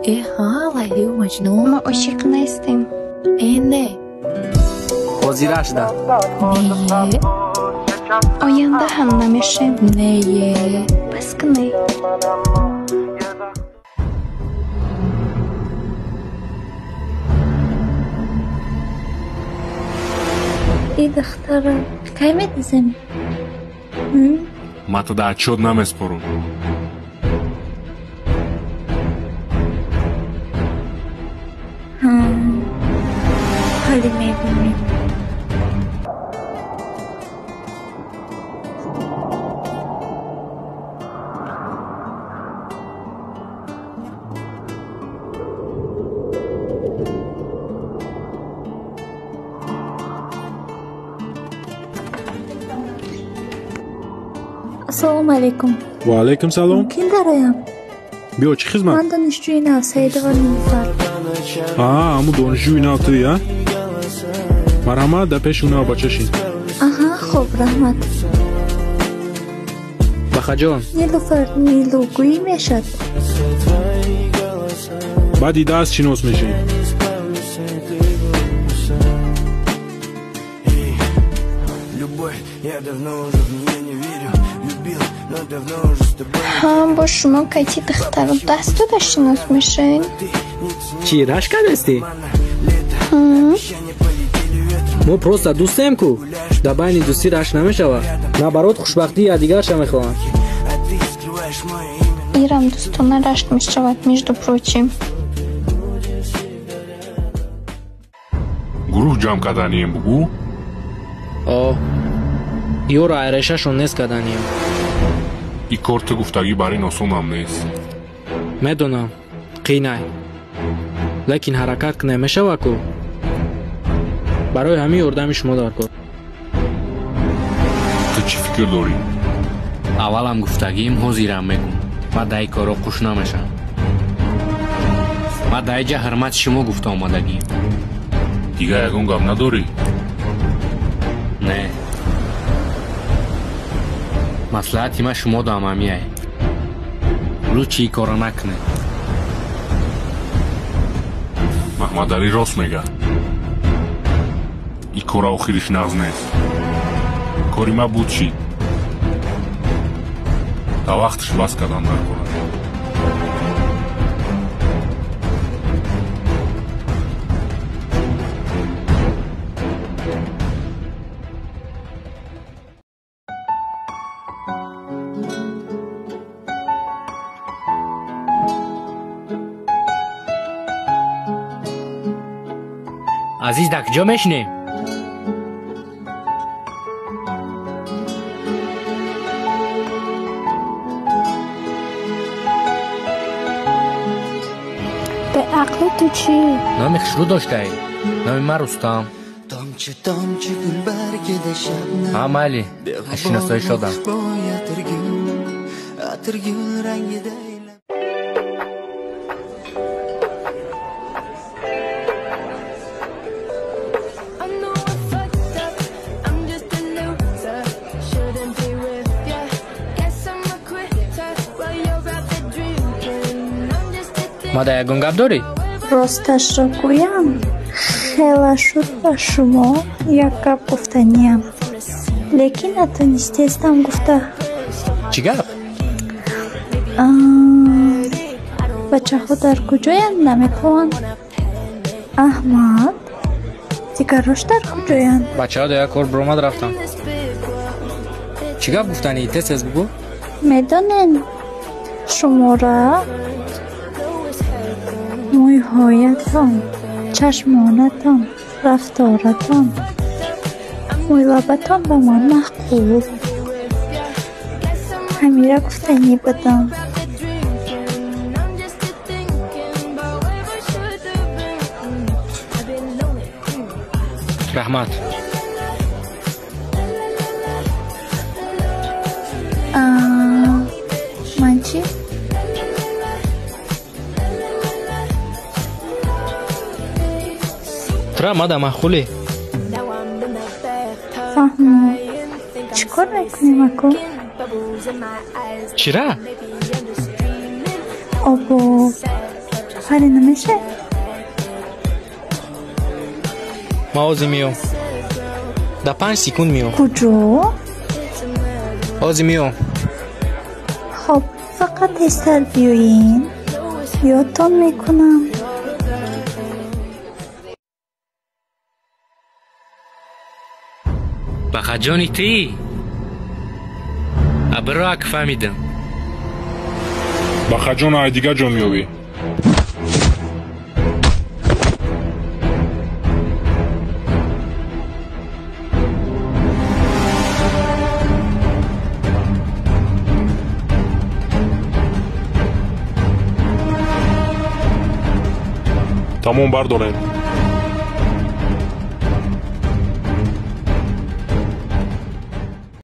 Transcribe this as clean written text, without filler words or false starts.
Э, ҳа, Лайлию Маҷнун. Мо ошиқ нестем. Э, не. Ҳозира шуда. Не. Оянда ҳам намешем. Не. Бас кунед. И духтара, кай медизем? Ма туда отчёт намеспорум. Ҳоле мебинем. Ассалому алайкум. Ва алайкум салом. Мумкин дароям? Биё, чӣ хизмат? Ман донишҷӯи нав, Саидова Нилуфар. Аа, ҳамун донишҷӯи нав туи, а? Марҳамат, дар пеши нав бача шин. Аҳа, хуб, раҳмат. Бахаҷон. Нилуфар Нилугӯӣ мешад? Баъди даст шинос мешем. Ҳа, бо шумо кайти духтару даст дода шинос мешавем? Чӣ, рашк кардастӣ? Мо просто дӯстем ку. Дар байни дӯстӣ рашк намешавад. Наоборот, хушбахтии якдигарша мехоҳанд. Ирам дӯстона рашк мешавад, между прочим. Гурӯҳ ҷамъ карданием, бугӯ? О, ёро айрешашон нест карданием. И кор ту гуфтагӣ бар ин осонам нест. Медонам, қинай. Лекин ҳаракат кунем мешавад ку? Барои ҳамин ёрдами шумо дар кор. Ту чӣ фикр дорӣ? Аввалам гуфтагиим, ҳозирам мегӯм. Ма дар ин корро қуш намешавам. Ма дар инҷа ҳурмати шумо гуфта омадагием. Дигар ягон гап надорӣ? Не. Маслиҳати ман шумо дам ҳамияй. Лучи ин корро накунед. Маҳмадалӣ рост мегӯяд. Ин кора охириш нағз нест. Кори ма буд чӣ? Та вақташ бас кардан дар кора. Азиз, дар куҷо мешинем? Беақли ту чӣ? Номи хушрӯ доштаӣ. Номи ман Рустам. Ҳа, майли, аз шиносоӣ шодам. Мада ягон гап дорӣ? Росташро гӯям, хела шуд ба шумо як гап гуфтаниям, лекин натонистестам гуфта. Чӣ гап? Бачаҳо дар куҷоянд, наметавонанд. Аҳмад, дигарош дар куҷоянд? Бачаҳо дар як кор биромад рафтанд. Чӣ гап гуфтанӣ? Тез тез бугӯ. Медонед, шумора мӯйҳоятон, чашмонатон, рафторатон, мӯйлабатон ба ман маъқул. Ҳамира гуфтанӣ будам. Раҳмат. Ман чӣ? Тура мада маъқулӣ. Фаҳмо. Чӣ кор мекунем, ако? Чира? Обо, Ҳале намешавад? Ман ҳозир меом. Дар 5 секунд меом. Куҷо? Ҳозир меом. Хоб, фақат тезтар биёен. Ёдтон мекунам. Бахаҷони тӣ? Абиро ак фаҳмидам. Бахаҷон ай дигар ҷо меёвӣ. Тамом, бардорем.